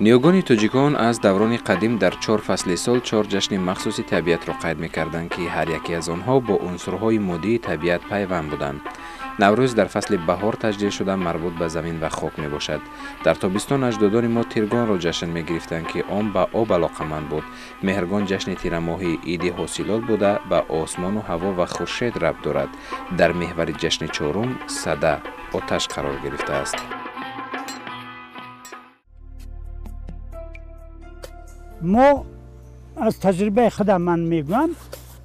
Ниёгони тоҷикон аз даврони қадим дар чор фасли сол чор ҷашни махсуси табиатро қайд мекарданд, ки ҳар яке аз онҳо бо унсурҳои моддии табиат пайванд буданд. Наврӯз дар фасли баҳор таҷлил шуда, марбут ба замин ва хок мебошад. Дар тобистон аҷдодони мо Тиргонро ҷашн мегирифтанд, ки он ба об алоқаманд буд. Меҳргон ҷашни тирамоҳии иди ҳосилот буда, ба осмону ҳаво ва хуршед рабт дорад. Дар меҳвари ҷашни чорум Сада оташ қарор гирифтааст. Мо аз таҷрибаи худам ман мегӯям,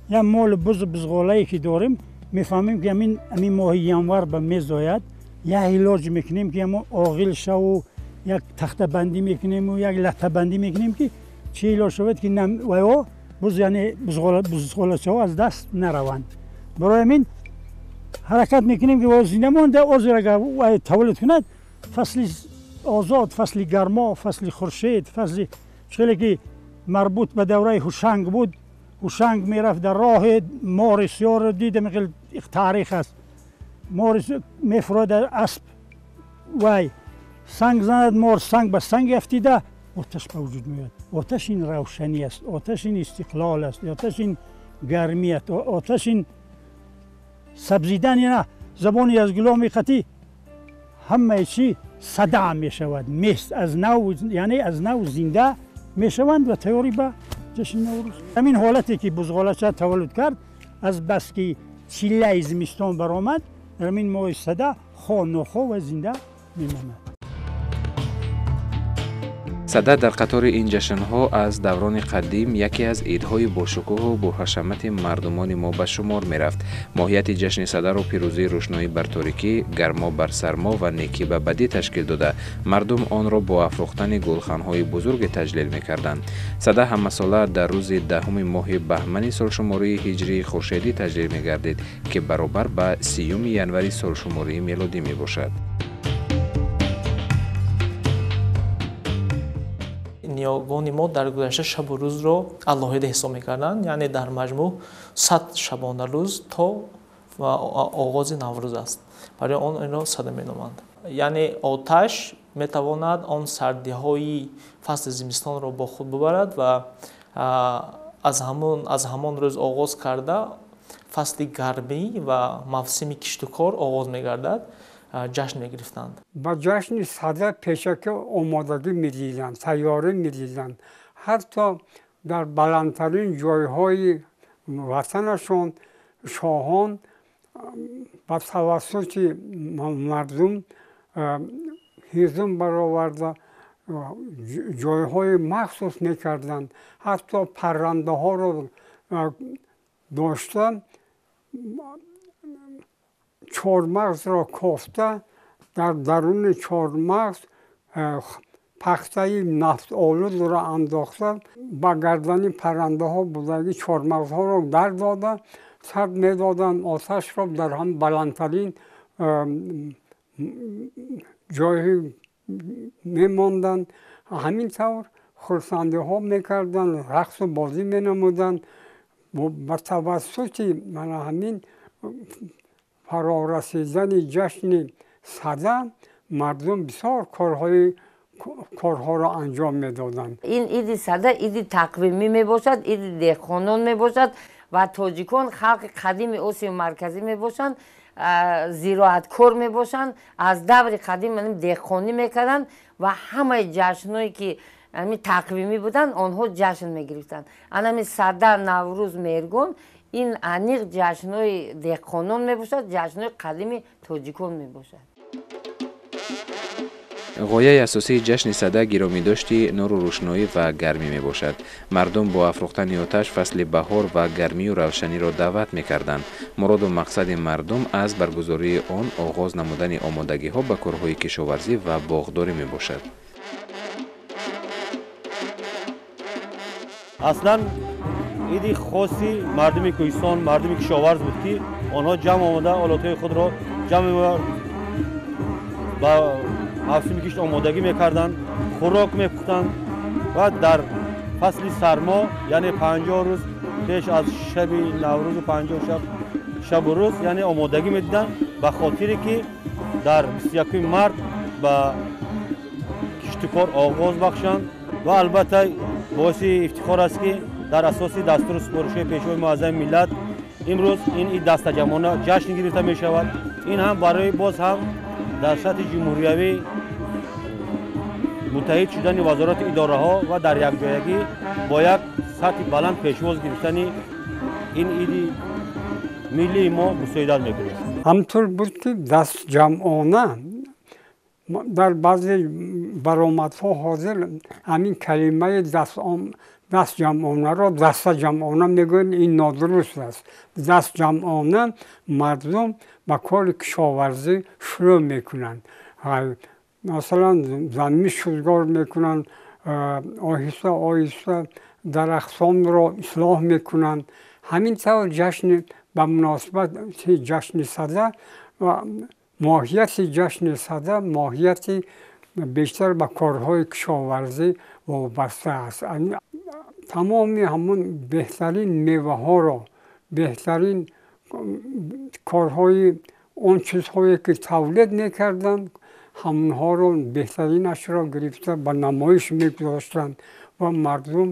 як моли бузу бузғолае ки дорем, мефаҳмем, ки ҳамин моҳи январ ба мезояд, як илоҷ мекунем, ки ҳамон оғил шаву як тахтабандӣ мекунему як латтабандӣ мекунем, ки чӣ илоҷ шавад, ки вайо буз, яъне бузғолачаҳо аз даст нараванд. Барои ҳамин ҳаракат мекунем, ки вай зинда монда, озир агар вай таваллуд кунад, фасли озод, фасли гармо, фасли хуршед, фасли хеле ки марбут ба давраи Ҳушанг буд. Ҳушанг мерафт дар роҳи мори сиёҳро дидам, хеле таърих аст. Мори мефурояд асп, вай санг занад, мор санг ба санг афтида, оташ ба вуҷуд меояд. Оташ ин равшанӣ аст, оташ ин истиқлол аст, оташ ин гармӣ аст, оташ ин сабзидан. На забони аз гуломи қатӣ ҳамаи чӣ сада мешавад, мест аз нав, яъне аз нав зинда мешаванд ва тайёрӣ ба ҷашни Наврӯз. Ҳамин ҳолате ки бузғолача таваллуд кард, аз баски чиллаи зимистон баромад, дар ҳамин моҳи сада хо нохо ва зинда мемонад. Сада дар қатори ин ҷашнҳо аз даврони қадим яке аз идҳои бошукӯҳу боҳашамати мардумони мо ба шумор мерафт. Моҳияти ҷашни Садаро пирӯзии рӯшноӣ бар торикӣ, гармо бар сармо ва некӣ ба бадӣ ташкил дода, мардум онро бо афрӯхтани гулханҳои бузурге таҷлил мекарданд. Сада ҳамасола дар рӯзи 10-уми моҳи баҳмани солшумории ҳиҷрии хуршедӣ таҷлил мегардид, ки баробар ба 30 январи солшумории мелодӣ мебошад. Ниёгони мо дар гузашта шабу рӯзро алоҳида ҳисоб мекарданд, яъне дар маҷмӯъ 100 шабона рӯз то оғози Наврӯз аст. Барои он инро сада меноманд. Яъне оташ метавонад он сардиҳои фасли зимистонро бо худ бубарад ва аз ҳамон рӯз оғоз карда фасли гармӣ ва мавсими киштукор оғоз мегардад, ҷашн мегирифтанд. Ба ҷашни Сада пешакӣ омодагӣ медиданд, тайёрӣ медиданд. Ҳатто дар баландтарин ҷойҳои ватанашон шоҳон ба тавассути мардум ҳизум бароварда ҷойҳои махсус мекарданд. Ҳатто паррандаҳоро дошта, чормағзро кофта, дар даруни чормағз пахтаи нафтолудро андохта, ба гардани паррандаҳо будаги чормағзҳоро дар дода, сар медоданд оташро дар ҳам баландтарин ҷойи мемонданд. Ҳамин тавр хурсандиҳо мекарданд, рақсу бозӣ менамуданд. Ба тавассути мана ҳамин фарорасидани ҷашни Сада мардум бисёр корҳоро анҷом медоданд. Ин иди Сада иди тақвимӣ мебошад, иди деҳқонон мебошад ва тоҷикон халқи қадими Осиёи Марказӣ мебошанд, зироаткор мебошанд. Аз даври қадим деҳқонӣ мекарданд ва ҳамаи ҷашнҳое ки ҳамин тақвимӣ буданд, онҳо ҷашн мегирифтанд. Анами Сада, Наврӯз, Меҳргон ин аниқ ҷашнҳои деҳқонон мебошад, ҷашнҳои қадими тоҷикон мебошад. Ғояи асосии ҷашни Сада гиромидошти нуру рӯшноӣ ва гармӣ мебошад. Мардум бо афрӯхтани оташ фасли баҳор ва гармию равшаниро даъват мекарданд. Муроду мақсади мардум аз баргузории он оғоз намудани омодагиҳо ба корҳои кишоварзӣ ва боғдорӣ мебошад. Аслан Иди хоси мардуми кӯҳистон, мардуми кишоварз буд, ки онҳо ҷамъ омада олатҳои худро ҷамъ ба мавсими кишт омодагӣ мекарданд, хӯрок мепухтанд ва дар фасли сармо, яъне 50 рӯз пеш аз шаби Наврӯзу 50 шабу рӯз, яъне омодагӣ медиданд, ба хотире ки дар 21 март ба киштукор оғоз бахшанд. Ва албатта боиси ифтихор аст, ки дар асоси дастуру супоришҳои Пешвои муаззами миллат имрӯз ин ид дастаҷамъона ҷашн гирифта мешавад. Ин ҳам барои боз ҳам дар сатҳи ҷумҳуриявӣ муттаҳид шудани вазорату идораҳо ва дар якҷоягӣ бо як сатҳи баланд пешвоз гирифтани ин иди миллии мо мусоидат мекунад. Ҳамтур буд, ки дастҷамъона дар баъзе баромадҳо ҳозир ҳамин калимаи дастҷамъонаро дастаҷамъона мегӯянд. Ин нодуруст аст. Дастҷамъона мардум ба кори кишоварзӣ шурӯъ мекунанд, масалан замин шудгор мекунанд, оҳиста оҳиста дарахтонро ислоҳ мекунанд. Ҳамин тавр ҷашни ба муносибати ҷашни Сада ва моҳияти ҷашни Сада моҳияти бештар ба корҳои кишоварзӣ вобаста аст. Тамоми ҳамон беҳтарин меваҳоро, беҳтарин корҳои он чизҳое ки тавлид мекарданд, ҳамонҳоро беҳтаринашро гирифта ба намоиш мегузоштанд ва мардум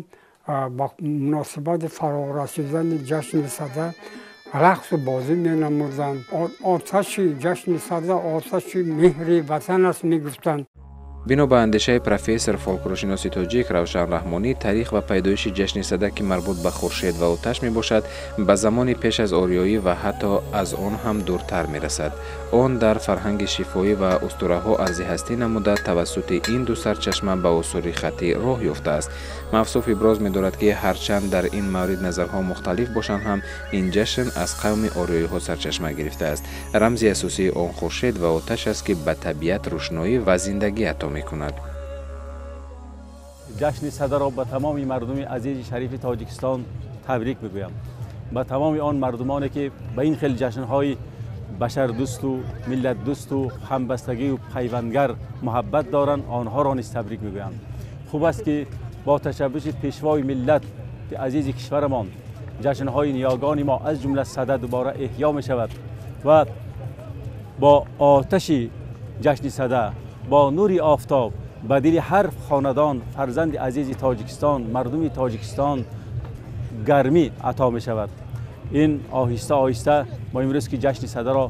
ба муносибати фарорасидани ҷашни Сада рақсу бозӣ менамуданд. Оташи ҷашни Сада оташи меҳри ватан аст, мегуфтанд. Бино ба андешаи профессор фолклоршиноси тоҷик Равшан Раҳмонӣ, таърих ва пайдоиши ҷашни Сада, ки марбут ба хуршед ва оташ мебошад, ба замони пеш аз ориёӣ ва ҳатто аз он ҳам дуртар мерасад. Он дар фарҳанги шифоӣ ва устураҳо арзи ҳастӣ намуда, тавассути ин ду сарчашма ба осори хаттӣ роҳ ёфтааст. Мавсуф иброз медорад, ки ҳарчанд дар ин маврид назарҳо мухталиф бошанд ҳам, ин ҷашн аз қавми ориёиҳо сарчашма гирифтааст. Рамзи асосии он хуршед ва оташ аст, ки ба табиат рӯшноӣ ва зиндагӣ ато мекунад. Ҷашни Садаро ба тамоми мардуми азизи шарифи Тоҷикистон табрик мегӯям, ба тамоми он мардумоне ки ба ин хел ҷашнҳои башардӯсту миллатдӯсту ҳамбастагию пайвандгар муҳаббат доранд, онҳоро низ табрик мегӯям. Хуб аст, ки бо ташаббуси Пешвои миллат азизи кишварамон ҷашнҳои ниёгони мо, аз ҷумла Сада, дубора эҳё мешавад ва бо оташи ҷашни Сада, бо нури офтоб ба дили ҳар хонадон, фарзанди азизи Тоҷикистон, мардуми Тоҷикистон гармӣ ато мешавад. Ин оҳиста оҳиста мо имрӯз ки ҷашни Садаро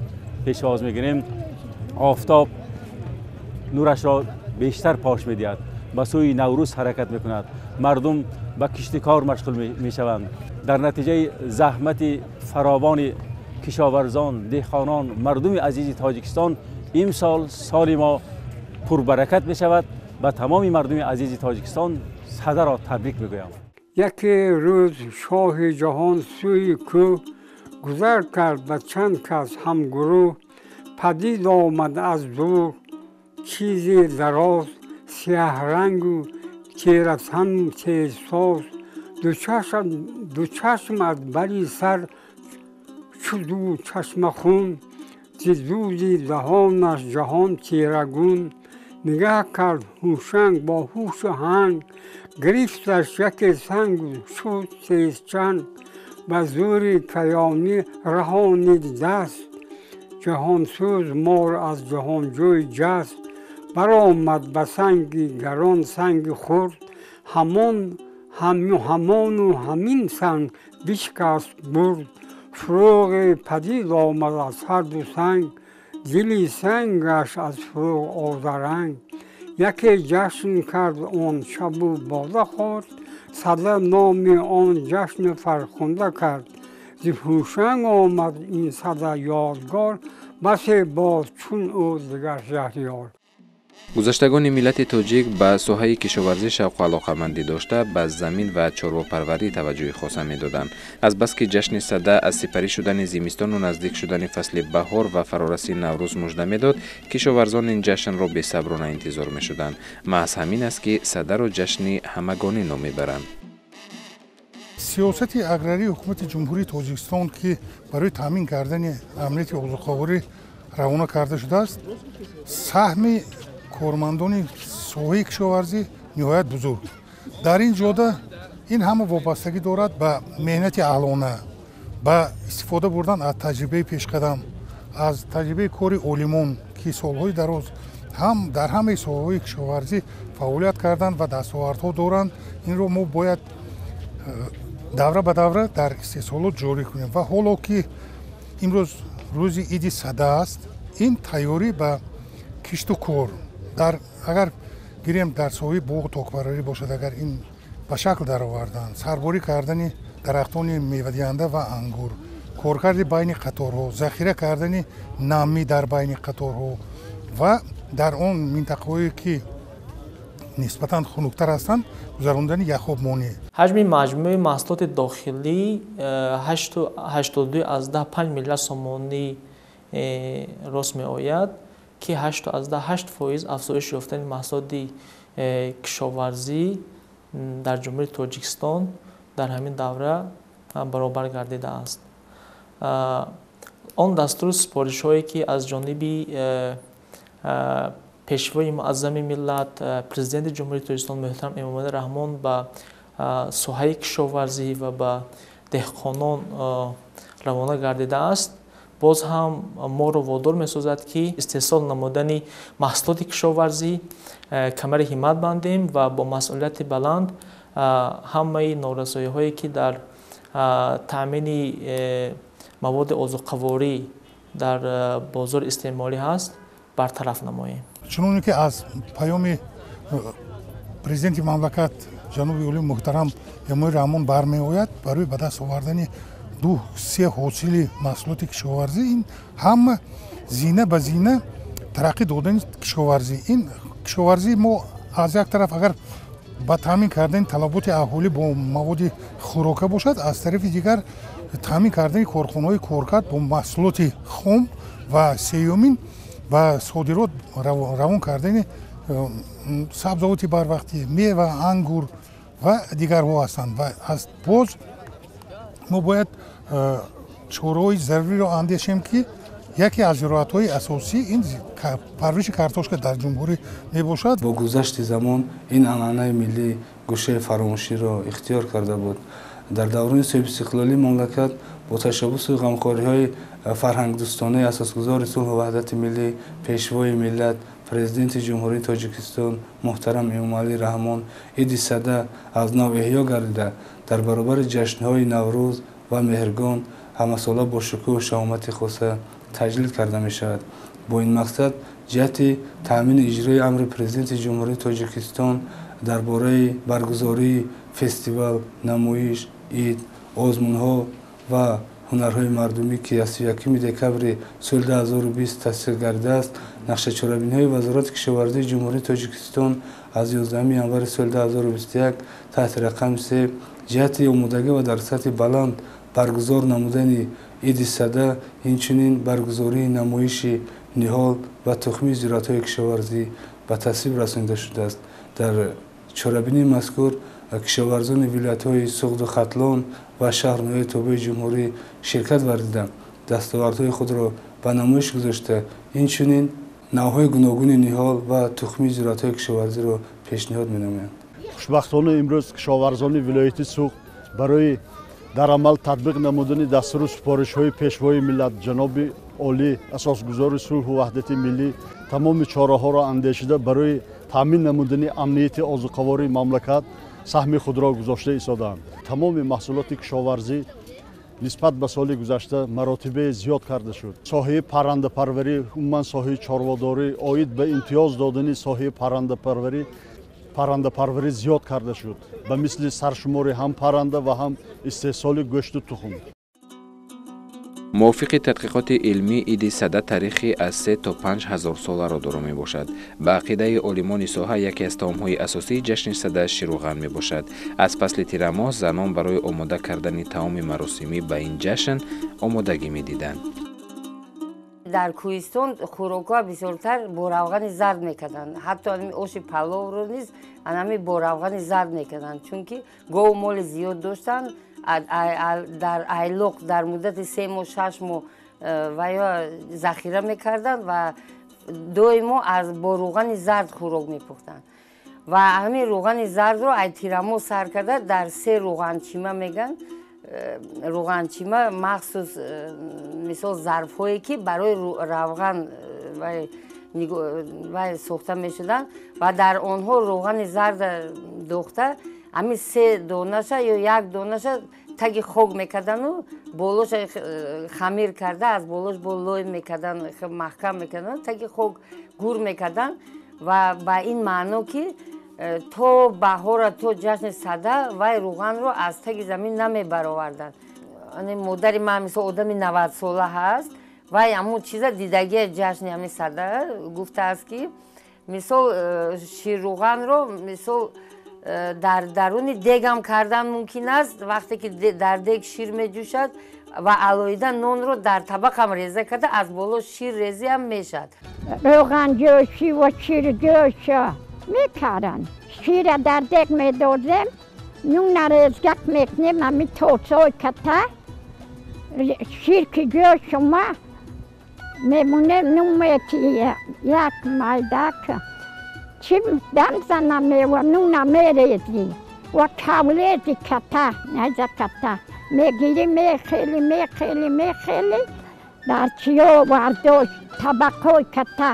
пешвоз мегирем, офтоб нурашро бештар пош медиҳад, ба сӯи Наврӯз ҳаракат мекунад, мардум ба киштикор машғул мешаванд. Дар натиҷаи заҳмати фаровони кишоварзон, деҳқонон, мардуми азизи Тоҷикистон имсол соли мо пурбаракат мешавад. Ба тамоми мардуми азизи Тоҷикистон Садаро табрик мегӯям. Яке рӯз шоҳи ҷаҳон сӯи кӯҳ гузар кард, ба чанд кас ҳамгурӯҳ. Падид омад аз дур чизе дароз, сиёҳрангу тератану тезсоз. Ду чашм аз бари сар чу ду чашмахун, зи дуди даҳонаш ҷаҳон тирагун. Нигаҳ кард Ҳушанг бо ҳушу ҳанг, гирифташ яке сангу шуд тезчанг. Ба зӯри каёнӣ раҳонид даст, ҷаҳонсӯз мор аз ҷаҳонҷӯй ҷаст. Баромад ба санги гарон санги хурд, ҳамону ҳамин санг бишкаст бурд. Фурӯғе падид омад аз ҳарду санг, дили сангаш аз фурӯғ озаранг. Яке ҷашн кард он шабу бода хӯрд, Сада номи он ҷашни фархунда кард. Зи Ҳушанг омад ин Сада ёдгор, басе боз чун ӯ дигар шаҳриёр. Гузаштагони миллати тоҷик ба соҳаи кишоварзӣ шавқу алоқамандӣ дошта, ба замин ва чорвопарварӣ таваҷҷӯҳи хоса медоданд. Азбаски ҷашни Сада аз сипарӣ шудани зимистону наздик шудани фасли баҳор ва фарорасии Наврӯз мужда медод, кишоварзон ин ҷашнро бесаброна интизор мешуданд. Маҳз ҳамин аст, ки Садаро ҷашни ҳамагонӣ ном мебаранд. Сиёсати аграрии ҳукумати Ҷумҳурии Тоҷикистон, ки барои таъмин кардани амнияти озуқаворӣ равона карда шудааст, саҳми кормандони соҳаи кишоварзӣ ниҳоят бузург. Дар ин ҷода ин ҳама вобастагӣ дорад ба меҳнати аҳлона, ба истифода бурдан аз таҷрибаи пешқадам, аз таҷрибаи кори олимон, ки солҳои дароз ҳам дар ҳамаи соҳаҳои кишоварзӣ фаъолият карданд ва дастовардҳо доранд. Инро мо бояд давра ба давра дар истеҳсолот ҷорӣ кунем. Ва ҳоло ки имрӯз рӯзи иди Сада аст, ин тайёрӣ ба кишту кор дар агар гирем дар соҳаи боғу токпарварӣ бошад, агар ин ба шакл даровардан, сарборӣ кардани дарахтони мевадиҳанда ва ангур, коркарди байни қаторҳо, захира кардани намӣ дар байни қаторҳо ва дар он минтақаҳое ки нисбатан хунуктар ҳастанд, гузарондани яхобмонӣ. Ҳаҷми маҷмӯи маҳсулоти дохилӣ 82,5 миллиард сомонӣ рост меояд, ки 8,8% афзоиш ёфтани маҳсулоти кишоварзӣ дар Ҷумҳурии Тоҷикистон дар ҳамин давра баробар гардидааст. Он дастуру супоришҳое, ки аз ҷониби пешвои муаззами миллат, Президенти Ҷумҳурии Тоҷикистон муҳтарам Эмомалӣ Раҳмон ба соҳаи кишоварзӣ ва ба деҳқонон равона гардидааст, боз ҳам моро водор месозад, ки истеҳсол намудани маҳсулоти кишоварзӣ камари ҳиммат бандем ва бо масъулияти баланд ҳамаи норасоиҳое, ки дар таъмини маводи озуқаворӣ дар бозори истеъмолӣ ҳаст, бартараф намоем. Чуноне ки аз паёми президенти мамлакат ҷаноби олии муҳтарам Эмомалӣ Раҳмон бармеояд, барои ба даст овардани 2-3 ҳосили маҳсулоти кишоварзӣ, ин ҳама зина ба зина тараққӣ додани кишоварзӣ. Ин кишоварзии мо аз як тараф агар ба таъмин кардани талаботи аҳолӣ бо маводи хӯрока бошад, аз тарафи дигар таъмин кардани корхонаҳои коркард бо маҳсулоти хом ва сеюмин ба содирот равон кардани сабзавоти барвақтӣ, мева, ангур ва дигарҳо ҳастанд. Ва аз боз мо бояд чораҳои заруриро андешем, ки яке аз зироатҳои асосӣ ин парвариши картошка дар ҷумҳурӣ мебошад. Бо гузашти замон ин анъанаи миллӣ гӯшаи фаромӯширо ихтиёр карда буд. Дар даврони соҳибистиқлолии мамлакат бо ташаббусу ғамхориҳои фарҳангдӯстонаи асосгузори сулҳу ваҳдати миллӣ, пешвои миллат, Президенти Ҷумҳурии Тоҷикистон муҳтарам Эмомалӣ Раҳмон иди Сада аз нав эҳё гардида, дар баробари ҷашнҳои Наврӯз ва Меҳргон ҳамасола бо шукӯҳу шаҳомати хоса таҷлил карда мешавад. Бо ин мақсад ҷиҳати таъмини иҷрои амри Президенти Ҷумҳурии Тоҷикистон дар бораи баргузории фестивал, намоиш, ид, озмунҳо ва ҳунарҳои мардумӣ, ки аз 31 декабри соли 2020 тасдиқ гардидааст, нақшачорабиниҳои Вазорати кишоварзии Ҷумҳурии Тоҷикистон аз 11 январи соли 2021 таҳти рақами 3 ҷиҳати омодагӣ ва дар сатҳи баланд баргузор намудани иди Сада, инчунин баргузории намоиши ниҳол ва тухмии зироатҳои кишоварзӣ ба тасвиб расонида шудааст. Дар чорабинии мазкур кишоварзони вилоятҳои Суғду Хатлон ва шаҳру ноҳияи тобеи ҷумҳурӣ ширкат варзида, дастовардҳои худро ба намоиш гузошта, инчунин навъҳои гуногуни ниҳол ва тухмии зироатҳои кишоварзиро пешниҳод менамоянд. Хушбахтона имрӯз кишоварзони вилояти Суғд барои дар амал татбиқ намудани дастуру супоришҳои пешвои миллат ҷаноби олӣ асосгузори сулҳу ваҳдати миллӣ тамоми чораҳоро андешида барои таъмин намудани амнияти озуқавории мамлакат саҳми худро гузошта истодаанд. Тамоми маҳсулоти кишоварзӣ нисбат ба соли гузашта маротибе зиёд карда шуд. Соҳаи паррандапарварӣ, умуман соҳаи чорводорӣ, оид ба имтиёз додани соҳаи паррандапарварӣ зиёд карда шуд, ба мисли саршумори ҳам парранда ва ҳам истеҳсоли гӯшту тухм. Мувофиқи тадқиқоти илмӣ, иди Сада таърихи аз 3 то 5 ҳазор соларо доро мебошад. Ба ақидаи олимони соҳа, яке аз таомҳои асосии ҷашни Сада шируған мебошад. Аз фасли тирамоҳ занон барои омода кардани таоми маросимӣ ба ин ҷашн омодагӣ медиданд. Дар кӯҳистон хӯрокҳо бисёртар бо равғани зард мекарданд. Ҳатто оши паловро низ анами бо равғани зард мекарданд, чунки гову моли зиёд доштанд. Дар айлоқ дар муддати 3 моҳ, 6 моҳ ва ё захира мекарданд ва доимо аз бо рӯғани зард хӯрок мепухтанд. Ва ҳамин рӯғани зардро ай тирамо сар карда дар 3 рӯғанчима меган. Рӯғанчима махсус мисол зарфҳое ки барои равған вай сохта мешуданд ва дар онҳо рӯғани зард дохта ҳамин 3 донаша ё 1 донаша таги хок мекардану болоша хамир карда аз болош бо лой мекардан, маҳкам мекардан, таги хок гур мекардан. Ва ба ин маъно ки то баҳора, то ҷашни Сада вай рӯғанро аз таги замин намебароварданд. Модари ман мисол одами 90 сола ҳаст, вай ҳамун чиза дидагия ҷашни ҳамин Сада гуфтааст ки мисол ширрӯғанро мисол дар даруни дегам кардан мумкин аст, вақте ки дар дег шир меҷӯшад ва алоҳида нонро дар табақам реза карда аз боло шир резиам мешавад. Рӯғанҷӯшӣ ва ширҷӯша мекарданд. Шира дар дег медозем, нуна резгак мекунем, ҳамин тосои ката шир ки ҷӯш омад мемонем, нун метия як майдак чӣ дам зана мева нуна мерезӣ ва кавлези ката найза ката мегирӣ, мехели, мехели, мехели дар чиё вардош табақҳои ката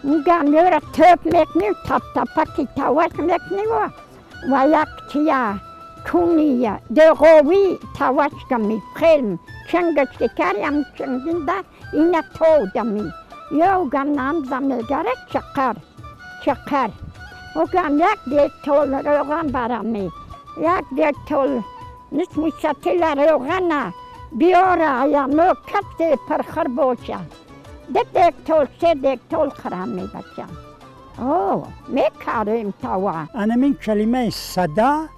мегам ёра тӯб мекунем, таптапаки таваш мекунем ва як чия куния деғовӣ тавашками хелм чангаш ки карям чангинда ина тодами ёгам намза мегара чақар чақар огам як дег тол рӯған барами як дег тол нисмусатила рӯғана биёра аямо касе пархар боша ду дег тол се дег тол хӯрам мебачам. О мекарем тава. Анамин калимаи Сада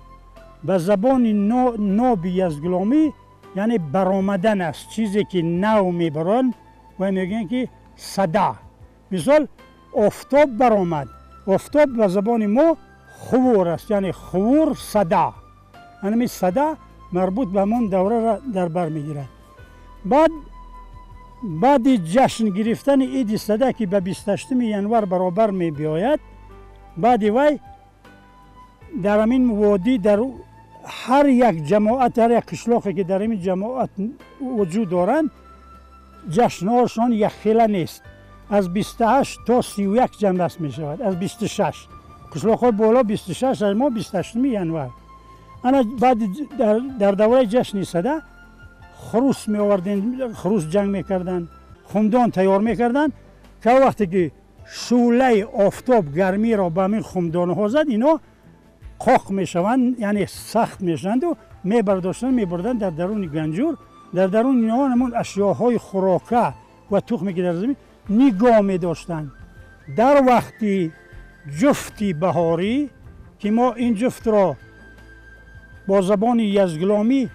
ба забони ноби язгуломӣ яъне баромадан аст, чизе ки нав мебаранд ва мегӯянд ки Сада. Мисол офтоб баромад, офтоб ба забони мо хувур аст, яъне хувур Сада. Анамин Сада марбут ба ҳамон давраро дар бар мегирад. Баъди ҷашн гирифтани иди Сада ки ба 28 январ баробар мебиёяд, баъди вай дар ҳамин водӣ дар ҳар як ҷамоат, ҳар як қишлоқе ки дар ҳамин ҷамоат вуҷуд доранд, ҷашнҳошон якхела нест. Аз 28 то 31 ҷамъбаст мешавад, аз 26 қишлоқҳои боло 26, аз мо 28 январ. Ана баъд дар давраи ҷашни Сада хурус меовардем, хурус ҷанг мекарданд, хумдон тайёр мекарданд, ка вақте ки шӯълаи офтоб гармиро ба ҳамин хумдонҳо зад, ино қоқ мешаванд, яъне сахт мешаванду мебардоштанд, мебурданд дар даруни ганҷур. Дар даруни инҳо ҳамон ашёҳои хӯрока ва тухме ки дар замин нигоҳ медоштанд. Дар вақти ҷуфти баҳорӣ ки мо ин ҷуфтро бо забони язгуломӣ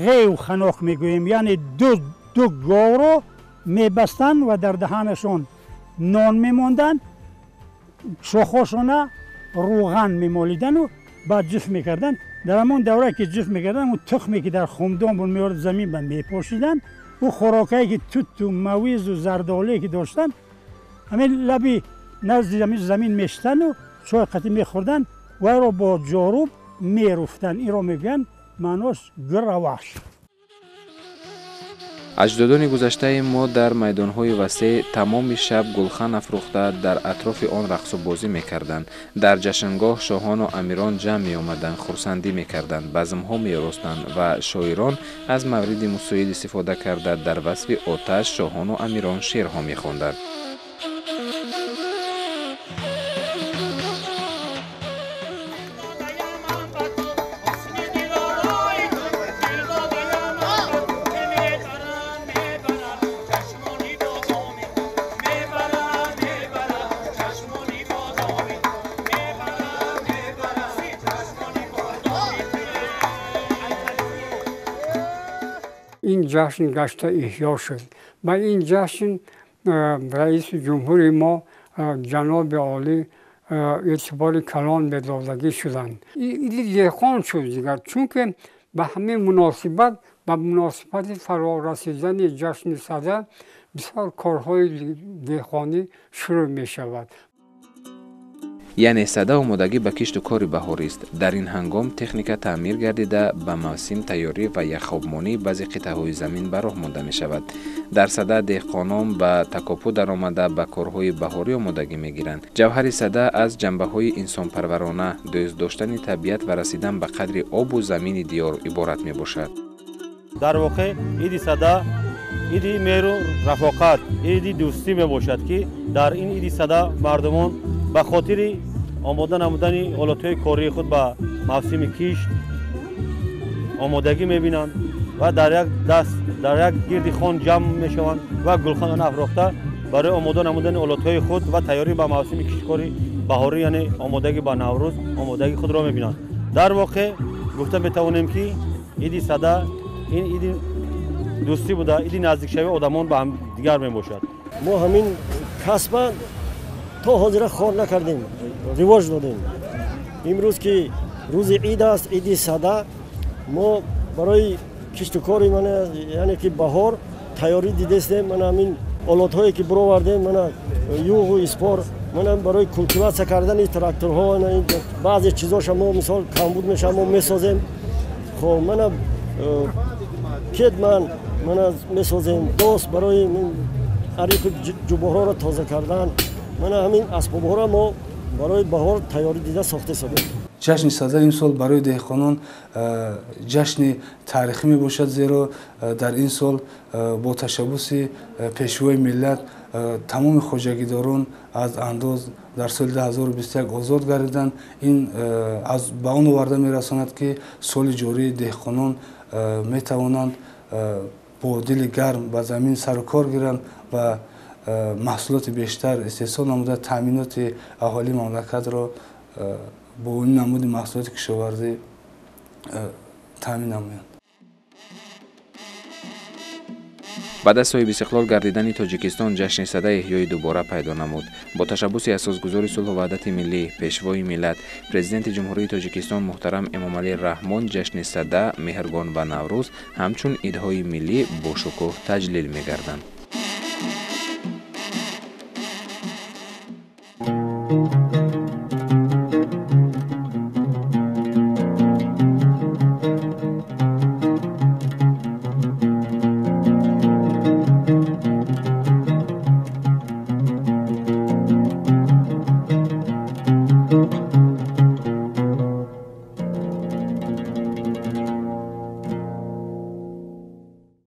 ғев ханоқ мегӯем, яъне ду говро мебастанд ва дар даҳанашон нон мемонданд, шохҳошона рӯған мемолидану баъд ҷуфт мекарданд. Дар ҳамон давра ки ҷуфт мекарданд, он тухме ки дар хумдон буд меорд замин ба мепошиданд, ӯ хӯрокае ки туту мавизу зардоле ки доштанд ҳамин лаби назди замин мешистанду чой қатӣ мехӯрданд, вайро бо ҷоруб меруфтанд. Инро мегӯянд маънош гираваш. Аҷдодони гузаштаи мо дар майдонҳои васеъ тамоми шаб гулхан афрӯхта дар атрофи он рақсу бозӣ мекарданд. Дар ҷашнгоҳ шоҳону амирон ҷамъ меомаданд, хурсандӣ мекарданд, базмҳо меоростанд ва шоирон аз мавриди мусоид истифода карда дар васфи оташ шоҳону амирон шеърҳо мехонданд. Ин ҷашн гашта эҳё шуд ва ин ҷашн раиси ҷумҳури мо ҷаноби олӣ эътибори калон медодагӣ шуданд. Иди деҳқон шуд дигар, чунки Ба ҳамин муносибат, ба муносибати фарорасидани ҷашни Сада бисёр корҳои деҳқонӣ шурӯъ мешавад. Яъне Сада омодагӣ ба кишту кори баҳорист. Дар ин ҳангом техника таъмир гардида, ба мавсим тайёрӣ ва яхобмонии баъзе қитъаҳои замин ба роҳ монда мешавад. Дар Сада деҳқонон ба такопӯ даромада ба корҳои баҳорӣ омодагӣ мегиранд. Ҷавҳари Сада аз ҷанбаҳои инсонпарварона, дӯст доштани табиат ва расидан ба қадри обу замини диёр иборат мебошад. Дар воқеъ иди Сада иди меҳру рафоқат, иди дӯстӣ мебошад, ки дар ин иди Сада мардумон ба хотири омода намудани ҳолатҳои кории худ ба мавсими кишт омодагӣ мебинанд ва дар як даст, дар як гирди хон ҷамъ мешаванд ва гулхона афрохта барои омода намудани ҳолатҳои худ ва тайёрӣ ба мавсими кишткори баҳорӣ, яъне омодагӣ ба Наврӯз, омодагӣ худро мебинанд. Дар воқеъ гуфта метавонем, ки иди Сада ин иди дӯстӣ буда, иди наздикшавии одамон ба ҳамдигар мебошад. Мо ҳамин касба то ҳозира хор накардем, ривоҷ додем. Имрӯз ки рӯзи ид аст, иди Сада, мо барои киштукори яъне ки баҳор тайёрӣ дидестем. Мана ҳамин олотҳое ки буровардем, мана юғу испор, мана барои култиватсия кардани тракторҳо, баъзе чизоша мо мисол камбуд мешавад, мо месозем. Хоб, мана кетман мана месозем, дос барои ариқу ҷубоҳҳоро тоза кардан. Мана ҳамин асбобҳоро мо барои баҳор тайёрӣ дида сохта содем. Ҷашни Сада имсол барои деҳқонон ҷашни таърихӣ мебошад, зеро дар ин сол бо ташаббуси пешвои миллат тамоми хоҷагидорон аз андоз дар соли 2021 озод гардиданд. Ин ба он оварда мерасонад, ки соли ҷории деҳқонон метавонанд бо дили гарм ба замин сару кор гиранд ва маҳсулоти бештар истеҳсол намуда, таъминоти аҳолии мамлакатро бо ин намуди маҳсулоти кишоварзӣ таъмин намоянд. Баъд аз соҳибистиқлол гардидани Тоҷикистон ҷашни Сада эҳёи дубора пайдо намуд. Бо ташаббуси асосгузори сулҳу ваҳдати миллӣ, пешвои миллат, президенти Ҷумҳурии Тоҷикистон муҳтарам Эмомалӣ Раҳмон ҷашни Сада, Меҳргон ва Наврӯз ҳамчун идҳои миллӣ бо шукӯҳ таҷлил мегарданд.